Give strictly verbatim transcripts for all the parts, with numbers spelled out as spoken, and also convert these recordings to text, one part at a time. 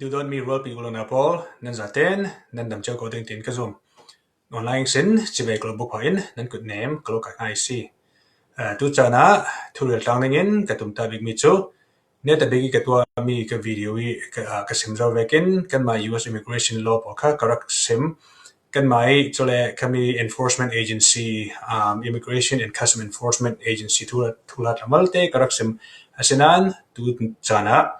Duhdawtmi rualpi u le nau pawl, nan zaten nan dam cio ko ding tiin ka zum. Online sin cibai ka lo buk pha in nan kut nem ka lo kai ngai si. Ah, tu caan ah thurial tlang dingin ka tumta bikmi cu, neta bik i ka tuahmi ka video i ka, ah, ka sim zo vekin kanmah U S immigration law pawl kha ka rak sim. Kanmah i cule khami enforcement agency, um, immigration and custom enforcement agency thu, thuhla tla malte ka rak sim. Asinain tu caan ah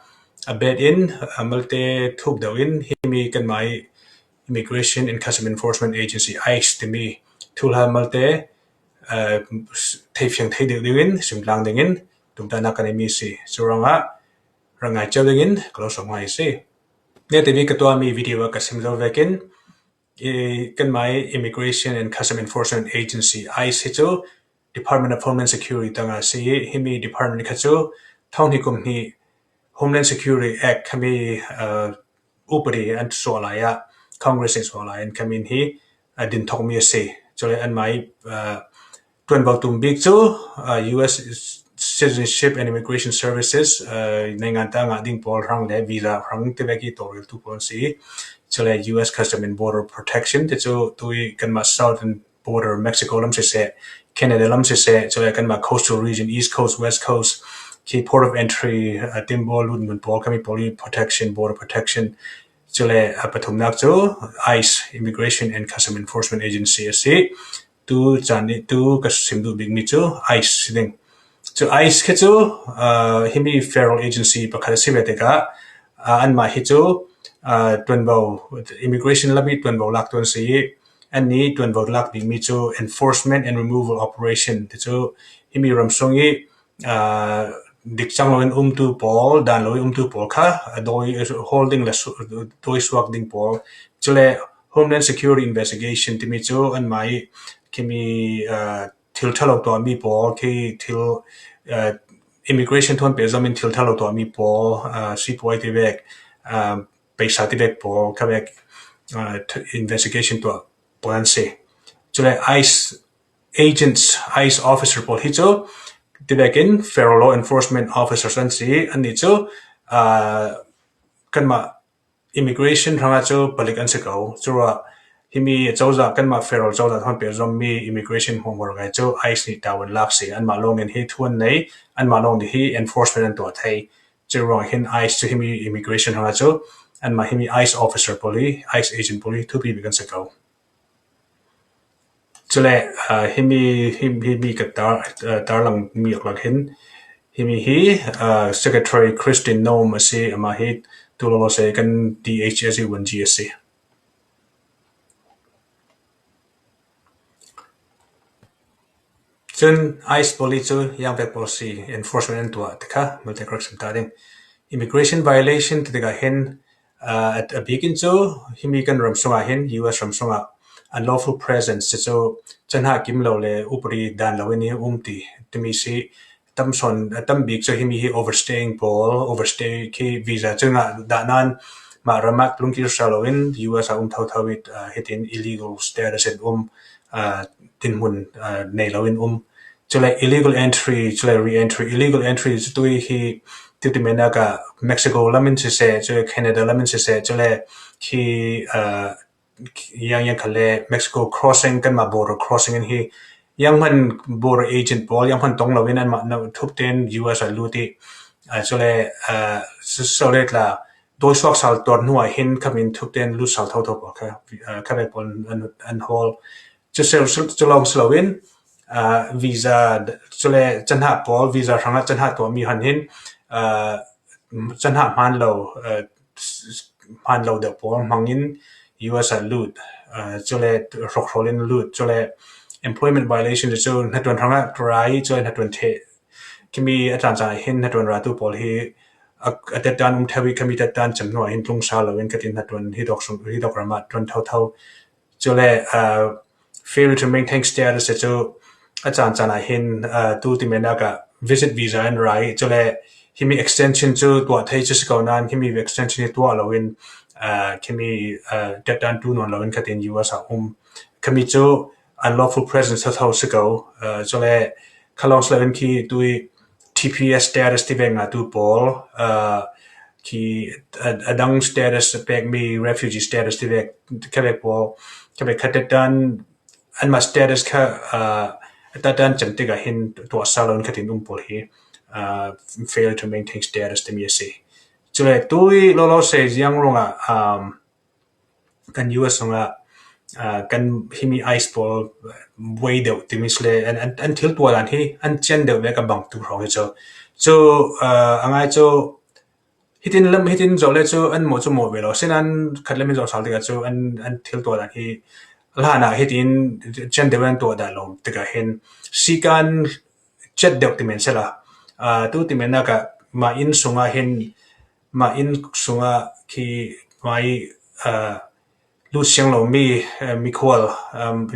a bet in, ah, malte thuk deuh in himi kanmah i immigration and custom enforcement agency, ice, timi thuhla malte, ah, theifiang thei deuh dingin simtlang dingin tumtahnak kan imi si. Curuangah rak ngai cio dingin ka lo sawm ngai si. Neta bik ka tuahmi video ah ka sim zo vekin, i, kanmah i Immigration and Custom Enforcement Agency, ice, hi cu Department of Homeland Security tangah si i, himi department kha cu thong hnih kum hnih Homeland Security Act khami, uh, upadi an suah lai ah, Congress in suah lai in khami hi, uh, din thokmi a si. Cule anmah i, uh, ṭuanvo tum bik cu, uh, U S Citizenship and Immigration Services, uh, naingan ta ngah ding pawl hrang le visa hrang tivek i tawlreltu pawl an si. Cule U S Custom and Border Protection ti cu tui kanmah Southern Border Mexico lam siseh, Canada lam siseh, cule kanmah Coastal Region, East Coast, West Coast, khi Port of Entry, uh, timbaw lut ngun pawl, khami pawl i protection, border protection, cule, uh, pathumnak cu ice, Immigration and Custom Enforcement Agency a si. Tu caan nih tu ka sim duh bikmi cu ice si ding. Cu ice khi cu, uh, himi federal agency pakhat a si ve tikah, uh, anmah hi cu, uh, ṭuanvo, immigration lam i ṭuanvo lak tuan si i, annih ṭuanvo lak bikmi cu enforcement and removal operation ti cu himi ramsung i, uh, dik cang loin umtu pawl, dan lo i umtu pawl kha a dawi hawl ding le su-, dawi suak ding pawl. Cule Homeland Security Investigation timi cu anmah i khimi, uh, thil ṭhalo tuahmi pawl, khi thil, uh, immigration thawn pehzom in thil ṭhalo tuahmi pawl, uh, sipuai tivek, uh, peisa tivek pawl kha vek, uh, th-, investigation tuah pawl an si. Cule ice agents, ice officer pawl hi cu tivekin federal law enforcement officers an si. Annih cu, uh, kanmah immigration hrangah cu palik an si ko. Curuah himi cozah, kanmah federal cozah thawn pehzommi immigration hmuahhmuah rak ngai cu ice nih tau an lak si. Anmah lawngin hi thu an nei, anmah lawng nih hi enforcement an tuah thei. Curuangah hin ice cu himi immigration hrangah cu anmah himi ice officer pawl hi, ice agent pawl hi thupi bik an si ko. Cule, ah, himi, him-, himi ka tar, ah, tarlang mi a lak hin, himi hi, ah, Secretary Kristi Noem a si, amah hi tu lawlaw se kan D H S i vuanci a si. Cun ice pawl i cu ziangvek policy enforcement an tuah ti kha malte ka rak sim ta ding. Immigration violation ti tikah hin, ah, a, a bik in cu himi kan ram sungah hin, U S ram sungah unlawful presence ti cu canhah kim lo le upadi dan lo in i um ti timi si. Tam sawn, a tam bik cu himi hi overstaying pawl, overstay khi visa cu ngah dah nain mah ram ah lungkir sa loin U S ah um thotho i, ah, hitin illegal status in um, ah, dinhmun, ah, nei loin um. Cule illegal entry, cule re-entry. Illegal entry cu tui hi, tutimenak ah Mexico lam in siseh, cule Canada lam in siseh, cule khi, ah, yang, yang khal le Mexico crossing, kanmah border crossing in hi, yang hman border agent pawl, yang hman tong loin anmah na thup tein U S ah lut i, ah, cule, ah, so, so le tla, dawi suak sal tuar hnu ah hin khamin thup tein lut sal thotho pawl kha, ah, kha vek pawl an, an hawl. Cu si, cu lawng si loin, ah, visa, cule canhah pawl, visa hrangah canhah tuahmi han hin, ah, canhah hmaan lo, ah, hmaan lo deuh pawl hmangin U S ah lut, ah, cule hrokhrawl in lut, cule employment violation cu hnaṭuan hrangah ra i, cule hnaṭuan ṭheh. Khimi a caancaan ah hin hnaṭuan ratu pawl hi a, a tetdan um theu i, khami tetdan cem hnu ah hin tlung sa loin khatin hnaṭuan hi dawk sung, hi dawk ram ah ṭuan thotho. Cule, ah, failure to maintain status cu a caancaan ah hin, ah, tutimenak ah visit visa in ra i, cule himi extension cu tuah thei cu si ko nain, himi extension hi tuah loin, ah, khimi, ah, tetdan tu nawn loin khatin U S ah um. Khami cu unlawful presence thotho si ko, ah, cule kha lawng si loin khi tui T P S status tivek ngahtu pawl, ah, khi a, a dang status a pek mi, refugee status ti vek, kha vek pawl, kha vek kha te tan, anma status kha, uh, ta tan chem tika hin tuah sa lo in khatin um pawl hi, uh, fail to maintain status ti mi a si. Chule tui lolo se ziang runga, um, kan U S runga, uh, kan himi ICE pawl wei deuh ti mi sle an, an, an thil tuah dan hi an chian deuh vek a bang tu rong hi chu. Chu, uh, a ngai chu hitin lam hitin zo le chu an mo chu mo ve lo. Sin an khat lam in zo sal tika chu an, an thil tuah dan hi lana hitin chian deuh an tuah dan lo tika hin sikan chet deuh ti men sela. Uh, tu ti men na ka ma in sunga hin ma in sunga khi mai, uh, lu siang lo mi, uh, mi khual, um,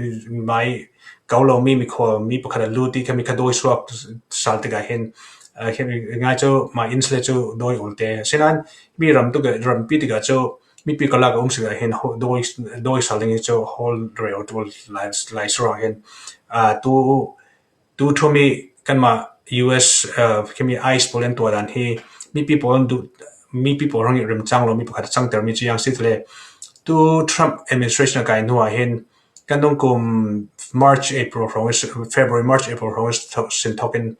mai kau lo mi mi khual mi pakhat a lu ti kha mi kha doi suak sal tika hin, uh, khi ngai chu ma in sle chu doi ulte. Sinan mi ram tu ka ram pi tika chu mi pi kala ka um sika hin doi, doi sal ding chu hol reu tu lai, lai sura hin, uh, tu tu thumi kanma U S, uh, kemi ICE pawl an tuah dan hi mipi pawl an du, mipi pawl rang rim chang lo mi pakhat chang ter mi chu yang sit le tu Trump administration a kai hnu a hin kan dong kum March, April rong, February, March, April rong sin thokin,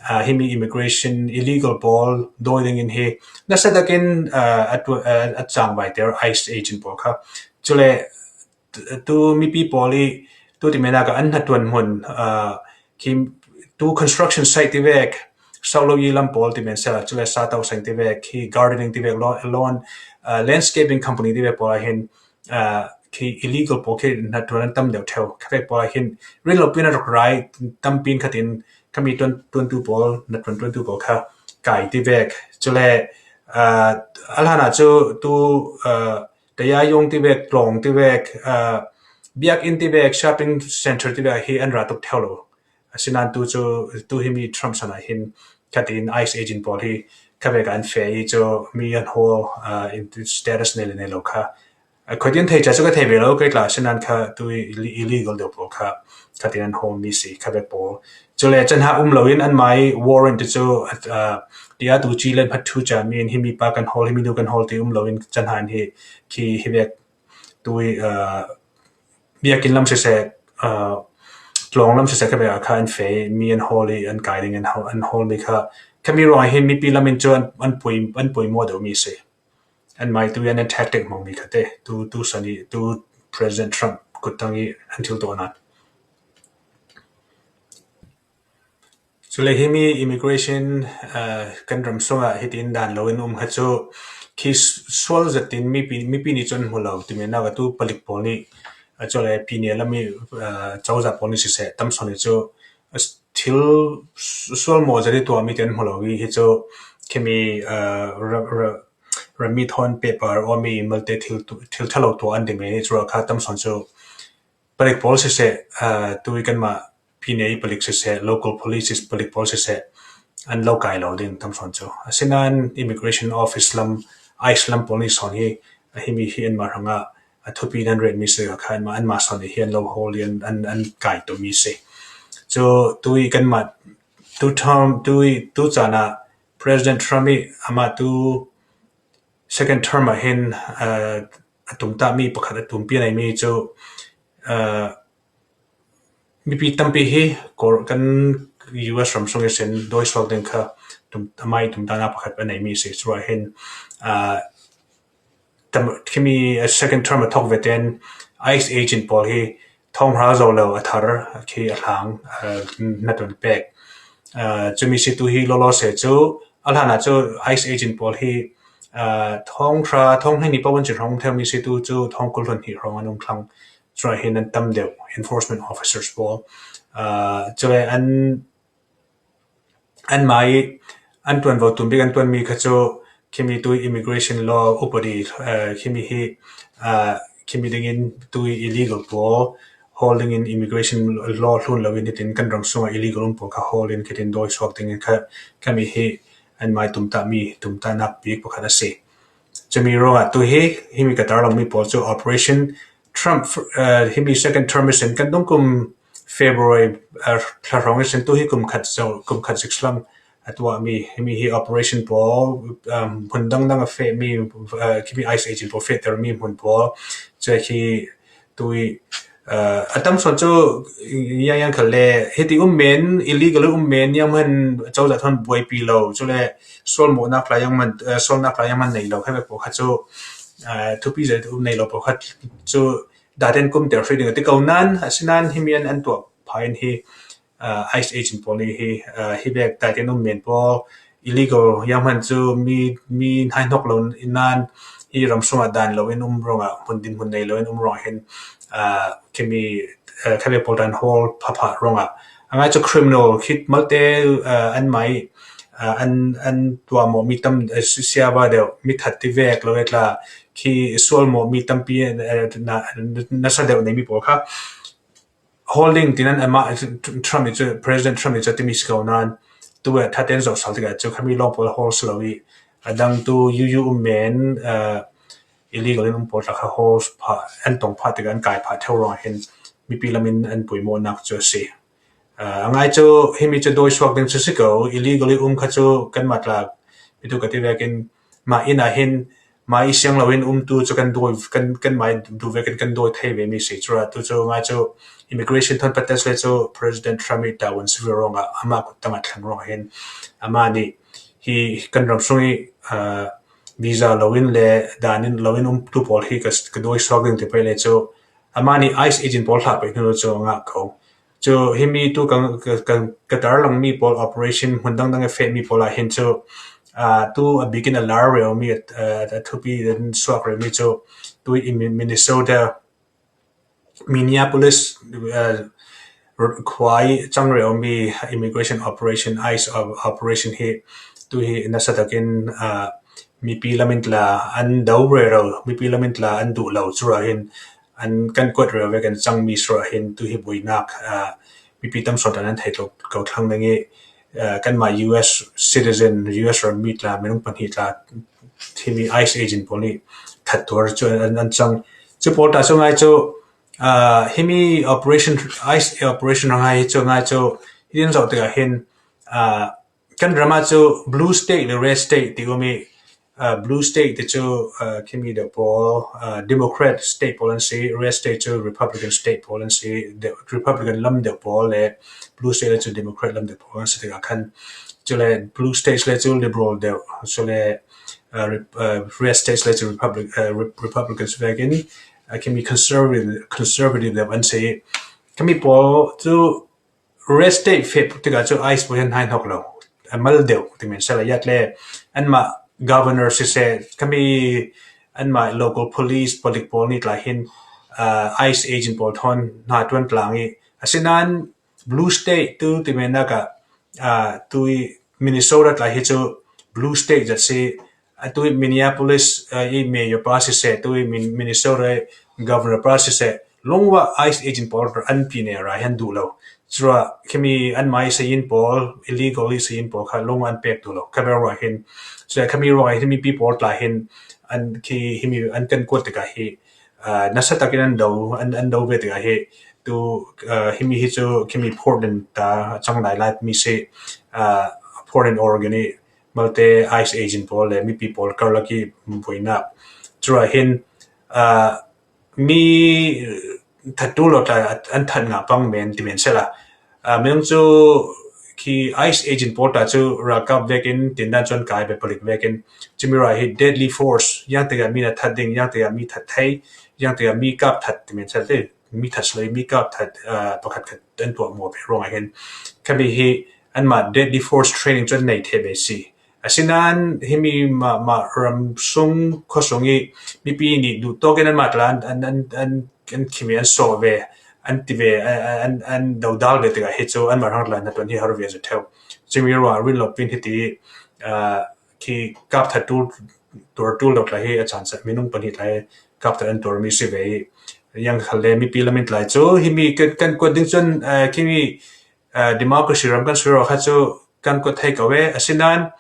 uh, himi immigration illegal pawl doi ding in hi nasa takin, uh, a, uh, a chang vai ter ICE agent pawl kha. Chule tu mipi pawl i tu ti mena ka an hna tuan hmun, uh, khi tu construction site ti vek sau lo i lam pawl ti men sela chule sa tau seng ti vek khi gardening ti vek lawn, lawn, uh, landscaping company ti vek pawl a hin, uh, khi illegal pawl khi hna tuan an tam deuh theu kha vek pawl a hin rin lo pin a rak rai tam pin khatin kami tuan, tuan tu pawl na tuan, tuan tu pawl kha kai ti vek chule, uh, a lana chu tu, uh, taya yong ti vek, tlawng ti vek, uh, biak in ti vek, shopping center ti vek hi an ra tuk theu lo. Asinan tu chu tu hi mi Trump sana hin khatin ICE agent pawl hi kha vek an fe i chu mi an hawl, uh, in status nei le nei lo kha. Uh, khoitin thei cha chu ka thei ve lo kai tla sinan kha tu illegal deuh pawl kha khatin an hawl mi si kha vek pawl. Chule chanha um lo in an mai warrant chu, uh, tia tu chi len phat thu cha mi in hi mi pa kan hawl hi mi nu kan hawl ti um lo in chanha an hi khi hi vek tui, uh, biakin lam sese, uh, tlawng lam sese ka bek a kha an fei mi an hawl i an kai ding an hawl, an hawl mi kha kha mi ruang a hin mipi lam in chu an, an pui, an pui maw deuh mi se. An mai tu an, an tactic mong mi kha te tu, tu sani tu President Trump kut tang i an thil to nan. Chule hi mi immigration, uh, kan ram sunga hitin dan lo in um kha chu khi sual zatin mipi, mipi ni chun hmu lo ti mi na ka tu palik pawl ni, uh, chule pi ni lam i, uh, chauza pawl ni sise tam son ni chu, uh, thil sual maw zari tua mi ten hmu lo i hi chu khi mi, uh, ra, ra, rami thon paper o mi malte thil, thil thalo tua an ti mi ni chu kha tam son chu palik pawl sise, uh, tu i kan ma P N A palik sese, local police palik pawl sese an lo kai lo ding tam son chu. Asinan immigration office lam, ICE lam pawl ni son hi, a hi mi hi an ma ranga a thupi nan ren mi se kha an ma, an ma son hi an lo hawl an, an, an kai to mi se. Chu tu i kan ma tu term, tu i tu chana President Trump i ama tu second term a hin, uh, a tum ta mi pakhat a tum pi nei mi chu, uh, mipi tampi hi kor kan U S ram sung i sin doi suak ding kha tum, amai tum ta na pakhat a nei mi si chua hin, uh, tam, khi mi, uh, second term a thok ve ten ICE agent pawl hi thong hra zo lo a thar khi a hlang, uh, na tun pek. Uh, chu mi si tu hi lo lo se chu a hlana chu ICE agent pawl hi, uh, thong hra, thong hni ni pawan chin hong theu mi si tu chu thong kul hlun hi hong an um thlang. Chua hin an tam deuh enforcement officers pawl. Uh, chule an, an mai, an tuan vo tum bik an tuan mi kha chu khi mi tu immigration law upadi, uh, khi mi hi, uh, khi mi dingin tu illegal pawl, hawl dingin immigration law hlun lo in hitin kan ram sunga illegal um pawl kha hawl in khitin doi suak dingin kha, kha mi hi an mai tum ta mi, tum ta nak bik pakhat a si. Chu mi ruang a tu hi, hi mi ka tar lo mi pawl chu Operation Trump, uh, hi mi second term i sin kan dong kum February, uh, thla rong i sin tu hi kum khat zo, kum khat six lam, a tuah mi, himi hi operation pawl, um, hmun dangdang a feh mi, uh, khimi ICE agent pawl fehter mi hmun pawl, cua khi tui, uh, a tam sawn cu yang yang khal le, hiti um men, illegal um men, yang man cozah thawn buaipi lo, cule sualmawhnak la yang man, uh, sualnak la yang man nei lo, hei pawl kha cu, uh, thupi zet um nei lo pawl kha cu, daten kumter hri ding a ti ko nan, a si nan himi an an tuah pha in hi, uh, ICE agent pawl nih hi, uh, hi vek daten um men pawl, illegal yang man cu mi, mi hnai hnok lo in nan hi ram sungah dan lo in um ruangah, hmun din hmun nei lo in um ruangah hin, uh, khimi, uh, khabe pawl dan hawl phapha ruangah. A ngai cu criminal khit malte, uh, an mai, uh, an, an tuah maw mi tam, uh, siava deuh, mi that ti vek lo etla, khi sualmawh mi tampi, uh, na, nasa deuh nei mi pawl kha. Holding tinan amah Trump nih cu, President Trump nih cu timi si ko nan, tu a thaten zoh sal tikah cu khami lawng pawl hawl si lo i, a dang tu yuyu um men, uh, illegal in um pawl tla kha hawl pha, an tong pha tikah an kai pha theu ruang hin mipi lam in an puimawhnak cu a si. Uh, a ngai cu himi cu dawi suak ding cu si ko, illegal in um kha cu kanmah tla, mi tu ka ti vekin mah inn ah hin, mah i siang lo in umtu cu kan dawi, kan, kan mai duh vekin kan dawi thei ve mi si. Cura tu cu ngai cu immigration thawn patas le cu President Trump i tavuan si ve ruangah amah kut tangah thlang ruangah hin amah nih hi kan ram sung i, uh, visa lo in le dan in lo in umtu pawl hi ka, ka dawi suak ding ti pei le cu amah nih ICE agent pawl hlah pei hnu cu ngah ko. Cu himi tu ka, ka, ka, ka tarlang mi pawl operation hmun dangdang a feh mi pawl ah hin cu, aa, tu a bikin a lar reu mi, aa, a thupi in suak reu mi cu tu i Mi-, Minnesota, Minneapolis, aa, khua i cang reu mi immigration operation, ICE op-, operation hi tu hi nasa takin, aa, mipi lam in tla an do rero, mipi lam in tla an duh lo cu rau hin an kan kuat rero ve kan cang mi cu rau hin tu hi buainak, aa, mipi tam sawn an thei ko thlang ding i, aa, kanmah US citizen, US ram mi tla, minung pahnih tla, himi ICE agent pawl nih that tuar cu an, an cang. Cu pawl ta cu ngai cu, aa, himi operation, ICE operation ram ngai cu ngai cu, hi din zoh tikah hin, aa, kan ram ah cu blue state le red state ti um i, aa, blue state ti cu, aa, khimi deuh pawl, aa, Democrat state pawl an si, red state cu Republican state pawl an si, de-, Republican lam deuh pawl le blue state le cu Democrat lam deuh pawl an si tikah khan, cule blue states le cu liberal deuh, cule, aa, Rep-, aa, red states le cu Republic-, aa, Rep-, Republicans vekin, aa, khimi conservative, conservative deuh an si. Khimi pawl cu red state feh tikah cu ICE pawl hin hnai hnok lo. A mal deuh ti men sela yat le anmah governor siseh, khami anmah local police palik pawl nih tla hin, aa, ICE agent pawl thawn hna tuan tlang i, asinain blue state tu ti men nak ah, aa, tu i Minnesota tla hi cu blue state zat si, atu i Minneapolis, aa, i mayor pa siseh, tu i Min-, Minnesota i governor pa siseh, lungua ICE agent pawl an pi ne rai han duh lo. Cura khimi anmai sayin pawl, illegal i sayin pawl kha lungua an pek duh lo. Kha bel ruah hin, cura khami ruah hin mipi pawl tla hin, an khi himi an kan kuat tikah hi, aa, nasa takin an do, an, an do ve tikah hi, tu, aa, himi hi cu khimi Portland ta, a cang lai lai mi si, aa, Portland, Oregon i, malte ICE agent pawl le mipi pawl karlak i buainak. Cura hin, aa, mi thattu lo tla an that ngah pang men ti men sela. Aa, minung cu khi ICE agent pawl tla cu ralkap vekin tindan cuan kai ve palik vekin cumi ra hi deadly force, yang tikah mi na that ding, yang tikah mi that thei, yang tikah mi kap that ti men sela ti. Mi that sila mi kap that, aa, pakhat khat an tuah maw ve ruangah hin khami hi anmah deadly force training cu an nei thei ve si. Asinain himi mah, mah ram sung, khua sung i mipi nih duh tawk in anmah tla an, an, an, an, an khimi an sawh ve, an ti ve, an, an, an dodal ve tikah hi cu anmah hrang tla hna tuan hi har ve a si theu. Cumi ruangah rin lo pin hi ti, aa, khi kap that tul, tuar tul lo tla hi a caan seh, minung pahnih tla hi kap that an tuar mi si ve i, yang khal le mipi lam in tla hi cu himi kan, kan kuat ding cun, aa, khimi, aa, democracy ram kan si ruah kha cu kan kuat thei ko ve. Asinain,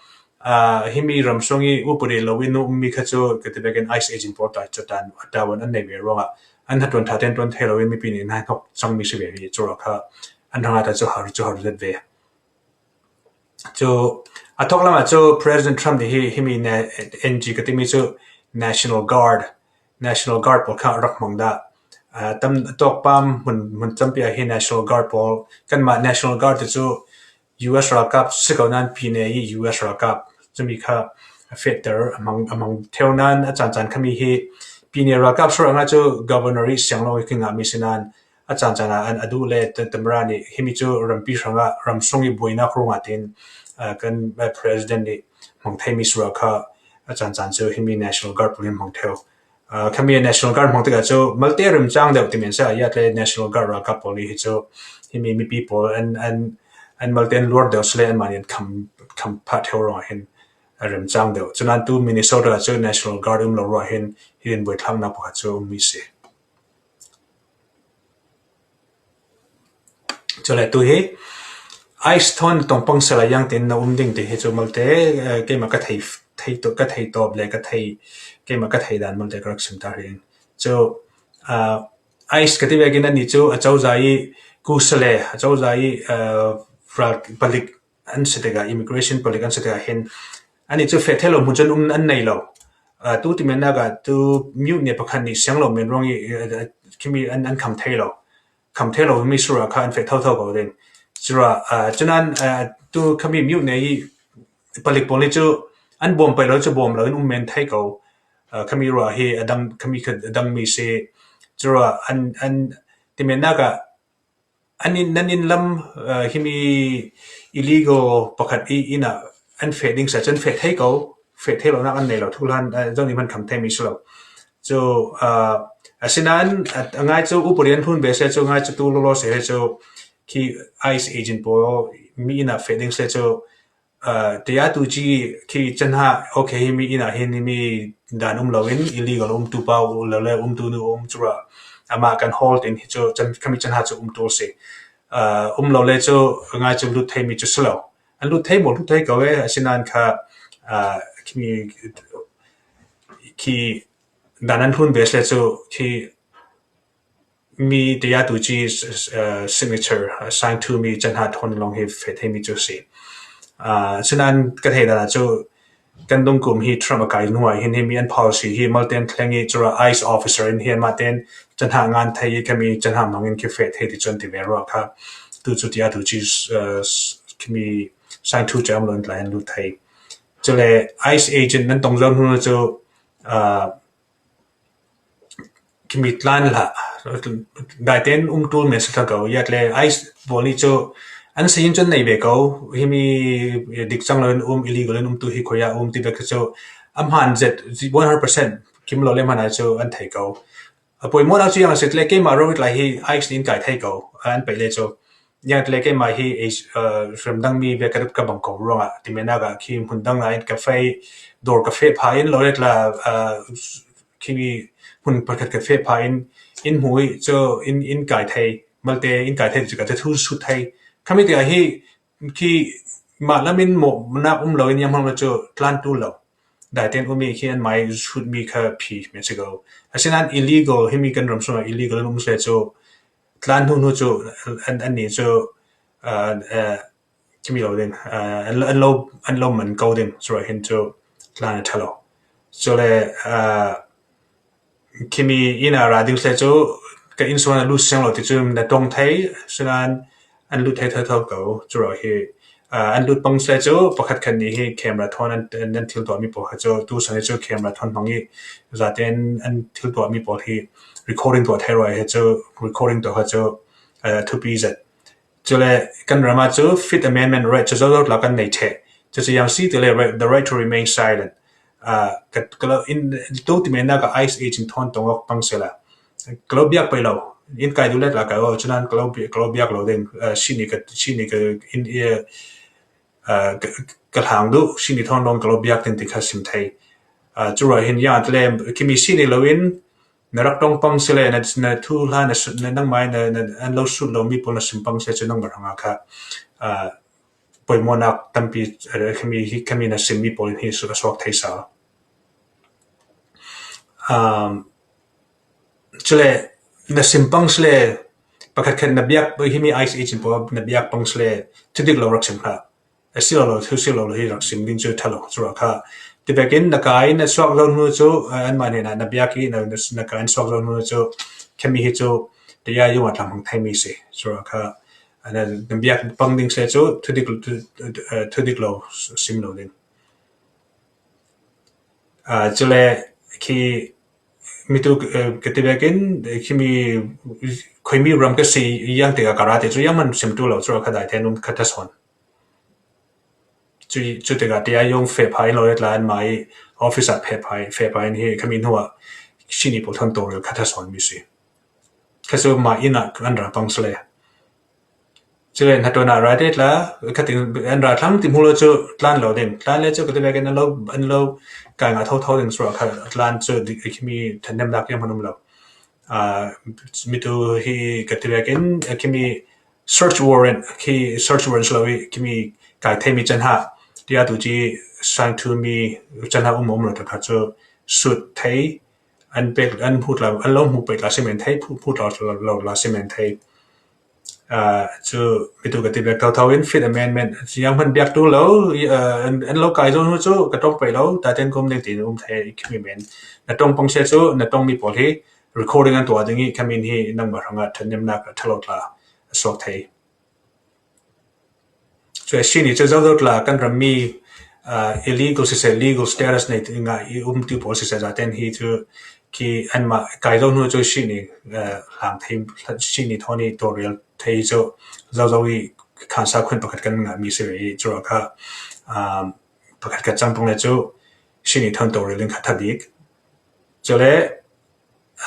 aa, himi ram sung i upadi lo in um mi kha cu ka ti vekin ICE agent pawl tla cu tan, a tavuan an nei ve ruangah an hatuan ṭha tein tuan thei lo in mipi nih hnai hnok cang mi si ve i cu ruah kha an hrang ah tla cu har, cu har zet ve. Chu a thawk lamah chu President Trump nih hi himi NG ka timi chu National Guard, National Guard pawl kha rak hmang dah. Tam a tawk pam hmun, hmun tampi ah hi National Guard pawl, kanmah National Guard te chu US ralkap si ko nan pine i US ralkap chumi kha a fehter a hmang, a hmang theu nan a caan caan khami hi pine ralkap sur anga chu governor i siang lo i kingah mi si nan a caan caan a an a duh le tamara nih himi chu rampi hrangah ramsung i buainak rungah tin kan president nih hmang thei mi sur kha a caan caan chu himi National Guard pawl in hmang theu. Khami National Guard hmang tikah chu malte remcang deuh ti men sa a iatle National Guard ralkap pawl nih hi chu himi mipi pawl an, an, an malte an luar deuh sile anmah nih an kham, kham phah theu ruangah hin a remcang deuh. Cunan tu Minnesota ah chu National Guard um lo ruah hin hi in buaithlakna pakhat chu um mi si. Chule tu hi ICE thawn tong pang sela yang tin na um ding ti hi chu malte keima ka thei, thei to, ka thei top le ka thei, keima ka thei dan malte ka rak sim ta ring. Chu ICE ka ti vekin ani chu a chozai ku sele, a chozai ral palik an si teka, immigration palik an si teka hin ani chu feh thei lo hmun chun um an nei lo. Tu ti men naka tu mute ne pakhat ni siang lo men ruang i khimi an, an kham thei lo. Kham thei lo mi sura kha an feh thau thau ko ding. Sura chunan tu khami mute ne i palik pawl ni chu an bom pai lo chu bom lo in um men thei ko. Khami rua hi a dang, khami kha a dang mi si. Sura an, an ti men naka an in, nan in lam himi illegal pakhat i ina an feh ding sa chan feh thei ko, feh thei lo nak an nei lo thu lan zong ni man kham thei mi si lo. Chu a sinan a ngai chu upuri an hun be se chu ngai chu tu lo lo se he chu khi ICE agent pawl mi ina feh ding se chu Tia tu chi khi chanha okay hi mi ina hin hi mi dan um lo in illegal um tu pau lo le um tu nu um chura ama kan hold in hi chu chan khami chanha chu um tu si. Um lo le chu ngai chu lut thei mi chu si lo. An lut thei mo lut thei ko e a sinan kha khi mi khi dan an hun be se chu khi mi tia tu chi signature sign to mi chanha thon long hi fe thei mi chu si. Sinan ka thei dana chu kan dong kum hi Trump a kai nuai hin hi mi an policy hi malten thleng i chura ICE officer in hi ma ten chanha ngan thei i khami chanha mangin ki fe thei ti chun ti ve ro kha tu chu tia tu chi khami sign to cham lon tlai an lu thei. Chule ICE agent nan tong zon hun chu khimi tlan la daiten um tul men sa ko yat le ICE bol ni chu an sa yin chun nei ve ko himi dik chang lo um illegal um tu hi khoya um ti ve ka chu am han zet one hundred percent kim lo le mana chu an thei ko. A poimawhna chu yang a sit le keima ro tlai hi ICE nin kai thei ko an pei le chu yang tle keima hi ram dang mi ve ka ka bang ko ruang a ti mena ka khi hmun dang lai ka fei dor ka fe pha in lo le tla khi hmun pakhat ka fe pha in in hmui chu in in kai thei malte in kai thei chu ka te thu su thei khami te hi khi ma lamin mo na um lo in yam hang chu tlan tu lo. Daiten umi khi an mai sut mi kha phi me se go. Asinan illegal hi mi kan ram sunga illegal an um se chu tlan hnu hnu chu an an ni chu kimi lo ding an lo an lo man ko ding chu hin chu tlan a thalo. Chu le Khimi ina ra ding se chu ka insurance a lut siang lo ti chu na tong thei sinan an lut thei thotho ko chu ro hi an lut pang se chu pakhat khat ni hi camera thon an an thil to mi po ha chu tu sang chu camera thon mang i zaten an thil to mi po hi recording to thei ro hi chu recording to ha chu thupi zat. Chule kan rama chu Fifth Amendment right chu zozo la kan nei the. Chu chu yang si tile right, the right to remain silent. Ka lo in tu ti mena ka ICE agent thon tong ok pang sela. Ka lo biak pai lo. In kai du let la ka lo chunan ka lo biak lo ding. Sini ka sini ka in ka hlang du sini thon long ka lo biak tin ti kha sim thei. Chu ro hin yang tile khimi sini lo in na rak tong pang sile na na thu hla na na nang mai na na an lo sut lo mi pol na sim pang se chu nang baranga kha poimawhnak tampi khami hi khami na sim mi pol hi su suak thei sa. Chule na sim pang sile pakhat khat na biak himi ICE agent po na biak pang sile chu dik lo rak sim kha. a si lo lo, thu si lo lo hi rak sim ding cu ṭha lo. Curuangah kha ti vekin na ka in a suak zo hnu cu, eh, anmah hnenah na biak i na, na, na ka in suak zo hnu cu khami hi cu taya yung a tlamhang theimi si. Curuangah kha, eh, na, na biak pang ding si le cu thudik, thu, eh, thudik lo sim lo ding. Ah, cule khi mitu, eh, ka ti vekin, eh, khimi khoimi ram ka si yang te ka ra te cu yang man sim tu lo cu kha dai te num kha ta son. Cu, cu te ka te a yong fe phai lo le tla an mai office a fe phai, fe phai hi khami hnu a sini pol thon to kha ta son mi si. Kha cu ma in a an ra pang sle. Cule hna tuan ah ra te tla, kha ting an ra thlang ti hmu lo cu tlan lo ding. Tlan le cu ka ti vekin an lo, an lo kai ngah thotho ding sual kha tlan cu dik, khimi thannemnak yang hmanum lo. Ah, mitu hi ka ti vekin, khimi search warrant, khi search warrant si lo i, khimi kai theimi can ha, tia tu ci sang thu mi can ha um um lo ta kha cu sut thei, an pek, an hmu tla, an lo hmu pek tla si men thei, hmu, hmu tla lo, lo tla si men thei. Ah, cu mitu ka ti bek thotho in Fifth Amendment, yang hman biak tu lo, i, ah, an, an lo kai zo hnu cu ka ṭong pei lo, ta ten kum ding ti um thei, khimi men. Na ṭong pang si cu, na ṭong mi pawl hi recording an tuah ding i, khamin hi nangmah hrangah thannemnak a ṭha lo tla a suak thei. Cu a si ni cu zozo tla kan rammi, ah, illegal siseh, legal status nei ngah i um tu pawl siseh zaten hi cu khi anmah kai zo hnu cu si ni, ah, hlang thei, si ni thawn i tawrel thei cu zozo i khansa khun pakhat kan ngah mi si ve i cu kha, ah, pakhat khat cang pang le cu si ni thawn tawrel in kha tha bik. Cule,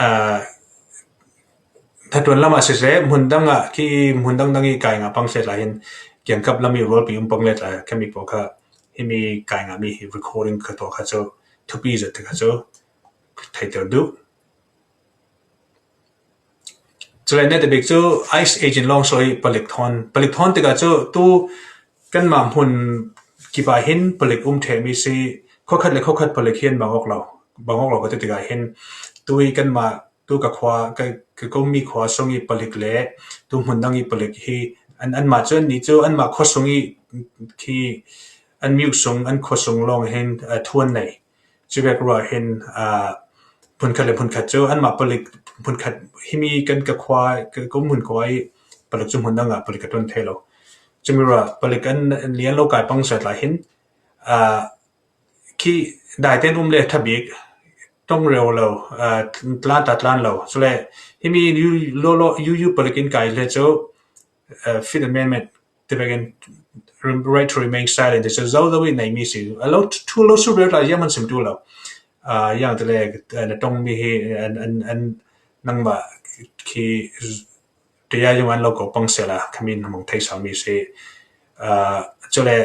ah, hna tuan lam ah siseh, hmun dang ah, khi hmun dang dang i kai ngah pang seh tla hin, kiangkap lam i rualpi um pang le tla, khami pawl kha, himi kai ngah mi hi recording kha tuah kha cu, thupi zat kha cu, theiter duh. Cule ne tabik cu ice agent lawng sawi palik thawn, palik thawn tikah cu tu kanmah hmun kip ah hin palik um ṭheh mi si, khokhat le khokhat palik hi an bang awk lo, bang awk lo ka ti tikah hin tu i kanmah tu ka khua, ka, ka komi khua sung i palik le tu hmun dang i palik hi an, anmah cu annih cu anmah khua sung i khi an miuk sung, an khua sung lawng hin, ah, thu an nei. Cu vek ruah hin, ah, hmunkhat le hmunkhat cu anmah palik, hmunkhat himi kan ka khua, ka, ka hmun khua i palik cu hmun dang ah palik ka ṭuan thei lo. Cumi ruah palik an, an lian lo kai pang seh tla hin, ah, khi daiten um le ṭha bik, ṭong reu lo, ah, tlan ta tlan lo. Cule himi yu, lo, lo, yu, yu palik in kai le cu, ah, Fifth Amendment ti vekin right to remain silent ti cu zozo i nei mi si. A lo thu lo sur rel tla yang man sim tu lo. Ah, yang te le, ah, na ṭong mi hi an, an, an nangmah khi tia yung an lo ko pang sela, khamin hmang thei sau mi si. Ah, cule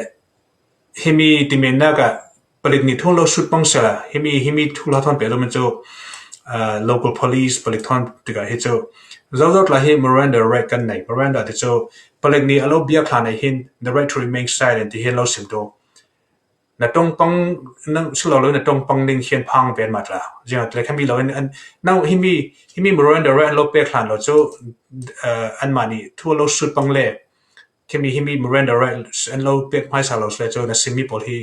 himi timennak ah palik nih thu lo sut pang sela, himi, himi thu hla thawn peh lo min cu, ah, local police palik thawn tikah hi cu, zozo tla hi Miranda right kan nei. Miranda ti cu palik nih a lo biak hlan ah hin the right to remain silent ti hi an lo sim tu. Na ṭong pang, na si lo lo na ṭong pang ding hian phang pen ma tla. Ziang tla khami lo in, an, nang himi, himi Miranda right an lo pek hlan lo cu, ah, anmah nih thu lo sut pang le, khimi himi Miranda right an lo pek hmaisa lo sle cu na simmi pawl hi,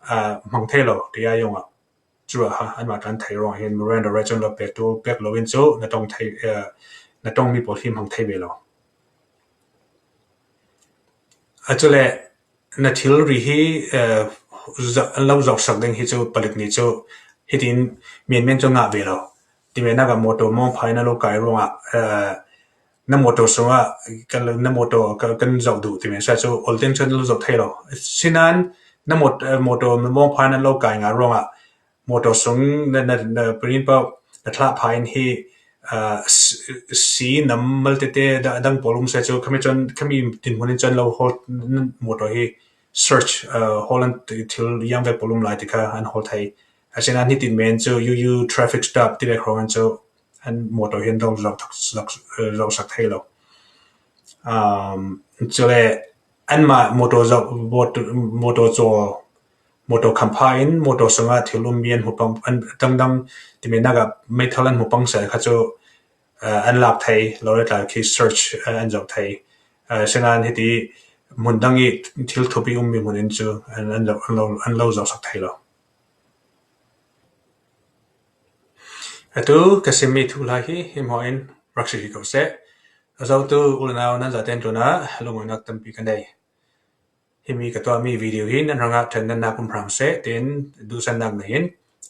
ah, hmang thei lo, tia yong ah. Cu ah ha, anmah tlan thei ruang hin Miranda right cu an lo pek tu, pek lo in cu na ṭong thei, ah, na ṭong mi pawl hi hmang thei ve lo. A cule na thilri hi, ah, za-, an lo zawhsak ding hi cu palik nih cu hitin mianmian cu ngah ve lo. Timennak ah motor mawngphai na lo kai ruangah, ah, na motor sungah kan, na motor kan, kan zoh duh timi sa cu olteng cun lo zoh thei lo. Sinain na mot-, eh, motor mawngphai nan lo kai ngah ruangah motor sung na, na, na pirin paoh na thlah phai in hi, ah, si, si nam mal tete da, dang pawl um sa cu khami cun, khami dinhmun in cun lo hawl motor hi search, ah, hawl an ti thil yang vek pawl um lai ti kha an hawl thei. Asinain hitin men cu U U traffic stop ti vek hrawng an cu an motor hi an dong zoh tak, zoh, eh, zohsak thei lo. Um, cule anmah motor zoh, motor, motor caw, motor khampha in motor sungah thil ummi an hmu pang, an dangdang timennak ah meithal an hmu pang seh kha cu, eh, an lak thei lo le tla khi search, eh, an zoh thei. Eh, sinain hiti hmun dang i thil thupi ummi hmun in cu an, an lo, an lo, an lo zohsak thei lo. Atu ka simmi thuhla hi hi hmawin rak si hi ko seh. A zotu u le nau nan zaten tlunah lungawinak tampi ka nei. Himi ka tuahmi video hi nan hrangah ṭhannannak um hram seh, tin duhsannak na hin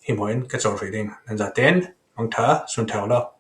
hi hmawin ka cawl hrih ding. Nan zaten mangṭha, sun ṭha u law.